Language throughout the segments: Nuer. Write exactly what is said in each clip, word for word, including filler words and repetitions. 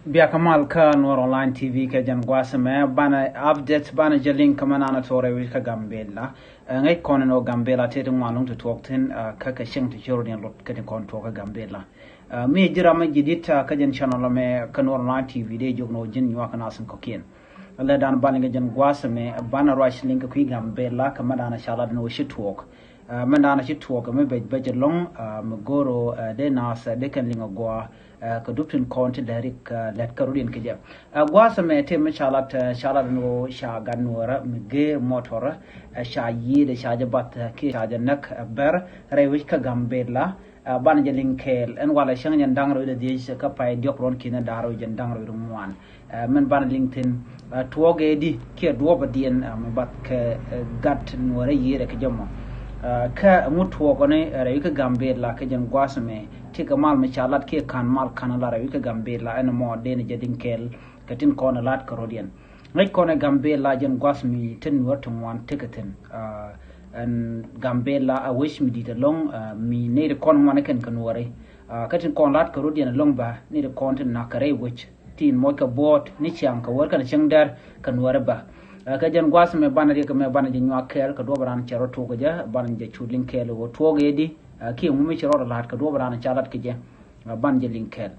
Bia kä mal kä Nuɔr Online T V kɛ jɛn gua̱a̱th ɛmɛ banɛ update, banɛ jɛ link kä mɛ nanɛ tuɔɔk rɛy wi̱c kä Gambella. Ɛ, ŋäc kɔn ɛn ɣöö Gambella tëë ti ŋuan lɔ̱ŋ ti tuɔɔk thi̱n, ɛ, kä kɛ cieŋ ti ci rɔ̱diɛn lot kä tin kɔn tuɔɔk kä Gambella. Ɛ, mi ji̱ ram mi ji̱ di̱t, ɛ, kä jɛn channel ɛmɛ kä Nuɔr Online T V dee jiök ni ɣöö ji̱n nyuak kɛ nath in kɔ̱kiɛn. Lɛ dan banɛ kɛ jɛn gua̱a̱th ɛmɛ banɛ ruac link kɛ kui̱ Gambella kɛ mɛ danɛ ca lat ni ɣöö ci tuɔɔk. Ɛ, mɛ danɛ ci tuɔɔk kɛ mɛ bec bec ɛlɔ̱ŋ, ɛ, mɛ go̱o̱r ɣöö, ɛ, dee nath, ɛ, dee kɛn liŋ ɛ gɔaa, ɛ, kɛ dup tin kɔn ti däärik, ɛ, lät kä rɔ̱diɛn kɛ jɛ. Ɛ, gua̱a̱th ɛmɛ tëë mi ca lat, ɛ, ca lat ni ɣöö ca gat nuɔɔrä mi geer mɔtɔrä, ɛ, ca yiëëdɛ ca jɛ bath, ɛ, kiɛ ca jɛ näk, ɛ, bɛr rɛy wi̱c kä Gambella. Ɛ, banɛ jɛ liŋ kɛɛl ɛn walɛ cäŋ jɛn da̱ŋ rɛw wi̱cdɛ dhiec kä pay diɔ̱k ruɔ̱n ki̱n da̱ŋ rɛw jɛn da̱ŋ rɛw wi̱cdɛ ŋuan. Ɛ, mɛn banɛ liŋ thi̱n, ɛ, tuɔɔk ɛ di kiɛ duɔ̱ɔ̱p ɛ diɛn, ɛ, mi bath kɛ, ɛ, gat nuɔɔrä yiëëdɛ kɛ jɛ mɔ. Ɛ, kä ɛŋu tuɔɔk ɔ ni, ɛ, rɛy wi̱c kä Gambella kɛ jɛn gua̱a̱th ɛmɛ ti kɛ mal mi ca lat kiɛ ka̱n mal ka̱n la rɛy wi̱c kä Gambella ɛn mɔ dee ni jɛ liŋ kɛɛl kɛ tin kɔn ɛ lat kɛ rɔ̱diɛn. Ŋäc kɔn ɛ Gambella jɛn gua̱a̱th mi tin nuɔɔr ti ŋuan tekɛ thi̱n. Ɛ, ɛn Gambella a wec mi di̱t ɛlɔ̱ŋ, ɛ, mi nɛy ti kɔn ŋuan ɛ kɛn kɛ nuɔɔri. Ɛ, kä tin kɔn lat kɛ rɔ̱diɛn ɛlɔ̱ŋ bä nɛy ti kɔn ti nak kɛ rɛy wec tin moc kɛ buɔɔt ni ciaŋ kɛ wär kɛn cieŋ dɛr kɛ nuɔɔri bä. Ɛ, kɛ jɛn gua̱a̱th ɛmɛ banɛ riɛk ɛmɛ banɛ jɛ nyuak kɛɛl kɛ duɔ̱ɔ̱p ran cɛ rɔ tuɔɔk kɛ jɛ, banɛ jɛ cu liŋ kɛɛl ɣöö tuɔɔk ɛ di, ɛ, kiɛ ŋu mi ci rɔɔdɛ la̱t kɛ duɔ̱ɔ̱p ran ca lat kɛ jɛ. Ɛ, banɛ jɛ liŋ kɛɛl.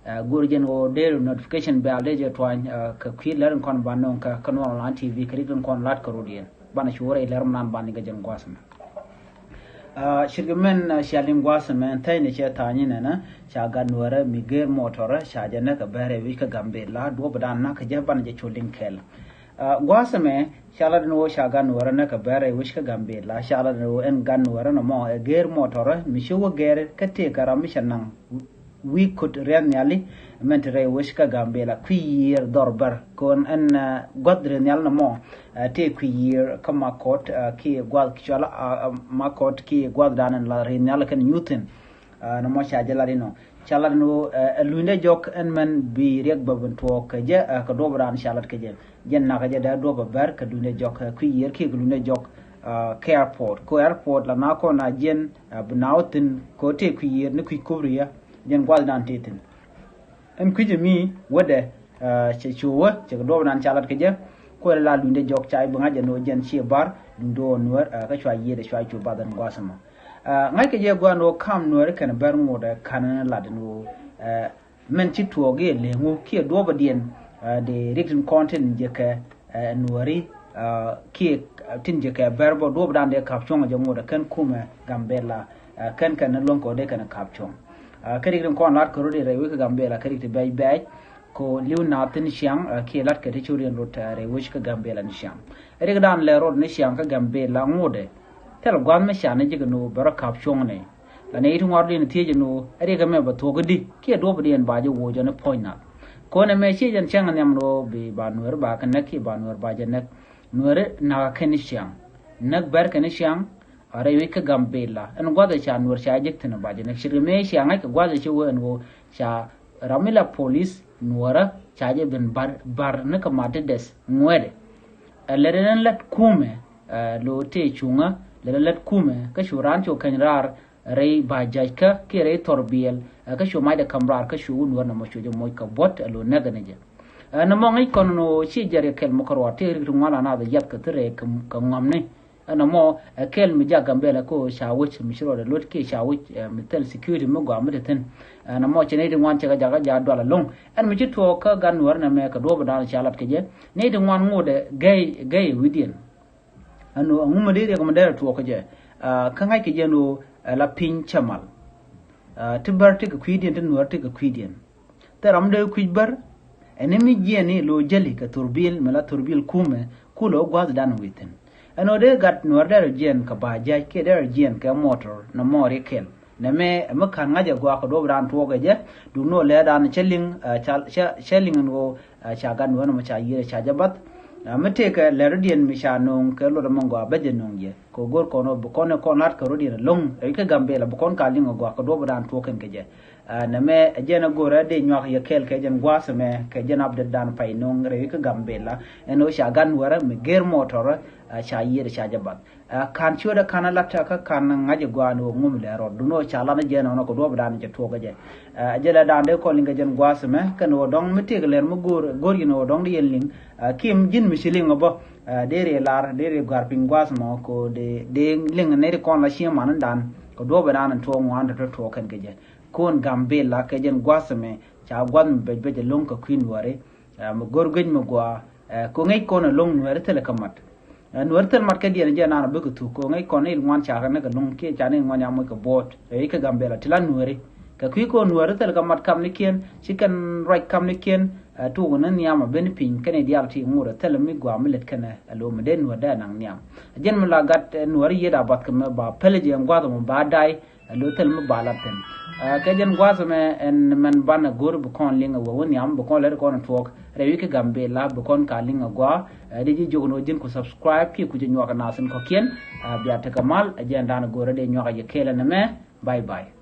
Ɛ, go̱o̱r jɛn ɣöö dee notification bell dee jɛ tuany, ɛ, kɛ kui̱ lär in kɔn ba nöŋ kä, kä Nuɔr Online T V kɛ rik in kɔn lat kɛ rɔ̱diɛn. Banɛ cu wä rɛy lär mi nan banɛ kɛ jɛn gua̱a̱th ɛmɛ. Ɛ, ce̱tkɛ mɛn, ɛ, cia liŋ gua̱a̱th ɛmɛ, thɛy ni cɛ tha̱a̱ny inɛnɛ, ca gat nuɔɔrä mi geer mɔtɔrä ca jɛ näk ɛ bɛr rɛy wi̱c kä Gambella, duɔ̱ɔ̱p dan nak kɛ jɛ banɛ jɛ cu liŋ kɛɛl. Ɛ, gua̱a̱th ɛmɛ ca lat ni ɣöö ca gat nuɔɔrä näk ɛ bɛr rɛy wi̱c kä Gambella, ca lat ni ɣöö ɛn gat nuɔɔrä nɔmɔ ɛ geer mɔtɔrä mi ci wä gɛr kä tëëkɛ ram mi cɛ naŋ wi̱i̱ kut riɛth nhiali. Mɛn ti rɛy wec kä Gambella kui̱ yiëër dhɔr bär kɔn ɛn, ɛ, gua̱th riɛth nhial nɔmɔ, ɛ, tëë kui̱ yiëër kä Makɔt, ɛ, kiɛ gua̱th cɔal, ɛ, ɛ, Makɔt kiɛ gua̱th dan ɛn la riɛth nhial kɛn nyuth thi̱n. Ɛ, nɔmɔ ca jɛ lat inɔ. Ca lat inɔ, ɛ, ɛ lunydɛ jɔk ɛn mɛn bi riɛk bä ben tuɔɔk kɛ jɛ, ɛ, kɛ duɔ̱p dan ca lat kɛ jɛ. Jɛn nakä jɛ dee duɔ̱p ɛ bär kɛ lunydɛ jɔk, ɛ, kui̱ yiëër kiɛ kɛ lunydɛ jɔk, ɛ, kɛ airport. Kɛ airport la na kɔn a jiɛn, ɛ, bi na wä thi̱n kɛ tëë kui̱ yiëër ni kui̱ kup riɛ. Jɛn gua̱th dan tëë thi̱n. Ɛn kui̱c ɛmi wädɛ, ɛ, cɛ cu wä cɛ kɛ duɔ̱ɔ̱p nan ca lat kɛ jɛ. Kuɛ la lunydɛ jɔk ca i̱ bi ŋa̱c ɛn ɣöö jɛn ciɛ bar lunydɛ ɣöö nuäär, ɛ, kä cua yiëëdɛ cua cu bath ɛn gua̱a̱th ɛmɔ. Ɛ, ŋa̱ckɛ jɛ gua̱a̱n ɣöö ka̱m nuäär kɛn bär ŋotdɛ ka̱n ɛn lat ɛn ɣöö, ɛ, mɛn ci tuɔɔk i̱ ɛ leŋu kiɛ duɔ̱ɔ̱pä diɛn, ɛ, dee rik tin kɔn tin jɛ kɛ, ɛ, nuääri, ɛ, kiɛ, ɛ, tin jɛ kɛ bɛr bä duɔ̱ɔ̱p dan dee ka̱p cuɔ̱ŋ jɛ ŋot ɛ kɛn kumɛ Gambella, ɛ, kɛn kɛn luäŋ kɛ dee kɛn ka̱p cuɔ̱ŋ. Ɛ, kɛ rik tin kɔn lat kɛ rot i̱ rɛy wec kä Gambella kɛ rik ti bɛc bɛc ko li̱w naath tin ciaŋ, ɛ, kiɛ lat kɛ ti cor yɛn rot, ɛ, rɛy wec kä Gambella ni ciaŋ. Rik dan lɛ rot ni ciaŋ kä Gambella ŋot ɛ thil gua̱th mi ca ni ji̱ kɛ nu bɛ rɔ ka̱p cuɔ̱ŋ ni. La nɛy ti ŋuɔr diɛn thiec ɛn ɣöö ɛ riɛk ɛmɛ bɛ thuɔ̱k i̱di kiɛ duɔ̱p diɛn ba jɛ woc ɔn i̱ puɔ̱ny nath. Kɔn ɛmɛ ciec ɛn cäŋ nhiam ɛn ɣöö bi ba nuääri ba kɛ näk kiɛ ba nuääri ba jɛ näk. Nuääri nakä kɛn i̱ ciaŋ, näk bär kɛn i̱ ciaŋ. A rɛy wec kä Gambella ɛn gua̱th ɛ ca nuäär ca jek thi̱n ba jɛ näk. Ce̱tkɛ mëë cia ŋa̱c kɛ gua̱th ɛ ci wee ɛn ɣöö ca ram mi la polis nuäärä ca jɛ ben bar, bar ni kɛ mat ti dɛth ŋuɛ̈tdɛ. Ɛ lɛt ɛn lät kumɛ, ɛ, lo tëë cuŋä lɛt ɛn lät kumɛ kä cu raan cu keny raar rɛy ba ja̱ckä kiɛ rɛy thɔr biɛl, ɛ, kä cu macdɛ ka̱m raar kä cu wun wär nɔmɔ cu jɛ moc kɛ buɔ̱t, ɛ, lo näk ɛn jɛ. Ɛ, nɔmɔ ŋi̱c kɔn nɔ ci jɛ riɛk kɛl mɔ kärɔa tëë rik ti ŋuan la naath ɛ yath kɛ thi rɛɛ kɛ, kɛ ŋɔ̱mni. Ɛn ɛmɔ ɛ kɛl mi jak Gambella ko ca wec mi ci rɔɔdɛ lot kiɛ ca wec, ɛ, mi thil security mi gɔaa mi te thi̱n. Ɛn ɛmɔ cɛ nɛy ti ŋuan cɛ kɛ jakä jaat dual ɛlɔ̱ŋ. Ɛn mi ci tuɔɔk kä gat nuäär nɛmɛ kɛ duɔ̱ɔ̱p dan ca lat kɛ jɛ. Nɛy ti ŋuan ŋotdɛ gɛy, gɛy ɛ wi̱cdiɛn. Ɛn ɣöö ɛŋu mi dee riɛk mi derɛ tuɔɔk kɛ jɛ. Ɛ, kä ŋa̱c kɛ jɛ ɛn ɣöö, ɛ, la piny cɛ mal. Ɛ, ti bär ti kɛ kui̱diɛn, ti nuäär ti kɛ kui̱diɛn. Thil ram dee kui̱c bär. Ɛn ni mi jiɛɛn ni lo jäli kɛ thurbil, mi la thurbil kumɛ, kulɛ wä gua̱th dan wi̱i̱ thi̱n. Ɛn ɣöö dee gat nuäär derɛ jiɛɛn kɛ ba ja̱c kiɛ derɛ jiɛɛn kɛ motor nɔmɔ riɛk kɛl. Nɛmɛ, ɛ mi ka̱n ŋa̱c ɛ gɔaa kɛ duɔ̱p dan tuɔɔk ɛ jɛ, duundɛ ɣöö lɛ dan cä liŋ, ɛ, cä, cä, cä liŋ ɛn ɣöö, ɛ, ca gat nuäär nɔmɔ ca yiëër ɛ ca jɛ bath. Ɛ, mi tëëkɛ lɛr rɔ̱diɛn mi ca nööŋ kɛ luɔt ɛmɔ gɔaa bä jɛ nööŋ jɛ. Kɛ go̱r kɔn ɣöö bi kɔn ɛ kɔn la̱t kɛ rɔ̱diɛn ɛlɔ̱ŋ, ɛ, kɛ Gambella bi kɔn ka liŋ ɛ gɔaa kɛ duɔ̱p dan tuɔɔk kɛn kɛ jɛ. Nɛ mɛ ɛ jɛn a go̱rɛ dee nyuak yɛ kɛɛl kɛ jɛn gua̱a̱th mɛ kɛ jɛn update dan pay no̱o̱ŋ rɛy kä Gambela. Ɛn ɣöö ca gan wärä mi gɛr mɔtɔrä ca yiëër ca jɛ bath. Kan ciötdä kan a lat kä kan ŋa̱c ɛ gua̱a̱n ɣöö ŋum lɛ rɔɔd dun ɣöö ca lan jɛn ɣän kɛ duɔ̱ɔ̱p dan cɛ tuɔɔk kɛ jɛ. Ɛ jɛ lɛ dan dee kɔn liŋ kɛ jɛn gua̱a̱th mɛ kɛn ɣöö dɔ̱ŋ mi tëëk lɛr mi go̱o̱r go̱o̱r yɛn ɣöö dɔ̱ŋ di yɛn liŋ. Kim ji̱n mi ci liŋ ɛ bä dee ri lar dee ri gɔ̱a̱r piny gua̱a̱th mɔ ko dee liŋ nɛy ti kɔn la cieŋ man dan kɛ duɔ̱ɔ̱p dan tuɔɔk ŋuan tɔ̱tɔ̱ tuɔɔk kɛn kɛ jɛ. Ko̱n Gambela kɛ jɛn gua̱a̱th mɛ ca gua̱a̱th mi bec bec ɛlɔ̱ŋ kɛ kui̱ Nuääri. Mi go̱r guic mi gɔaa ko ŋäc kɔn ɛlɔ̱ŋ Nuääri thilɛ kä mat. Nuääri thil mat kä diɛn jɛ nan a bikɛ thuk ko ŋäc kɔn il ŋuan ca kɛ näk ɛlɔ̱ŋ kiɛ ca ni ŋuan ya moc kɛ buɔt rɛy kä Gambela ti la Nuääri. Kɛ kui̱ kɔn Nuääri thil kä mat kamnikiɛn ci kɛn ruac kamnikiɛn. Tuk ni nhiam a ben piny kɛn idial ti ŋurɛ thil mi gɔaa mi lät kɛnɛ ɛlɔ̱ŋ mi dee Nuääri dee naŋ nhiam. Jɛn mi la gat Nuääri yiet a bath kɛ mɛ ba pɛlɛ jɛ ɛn gua̱a̱th mɔ ba day. Ɛ lo̱ thil mi ba lat thi̱n. Kɛ jɛn gua̱a̱th ɛmɛ ɛn mɛn banɛ go̱r bi kɔn liŋ ɛ wä wä nhiam bi kɔn lɛt kɔn tuɔɔk rɛy wi̱c kä Gambela bi kɔn ka liŋ ɛ gua̱a̱. Di ji̱ jiök ni wä ji̱n ku subscribe kiɛ ku jɛ nyuak ɛ nath in kɔ̱kiɛn. Bia tekɛ mal ɛ jɛn dan go̱r ɛ dee nyuak ɛ jɛ kɛɛl ɛn ɛmɛ. Bye bye.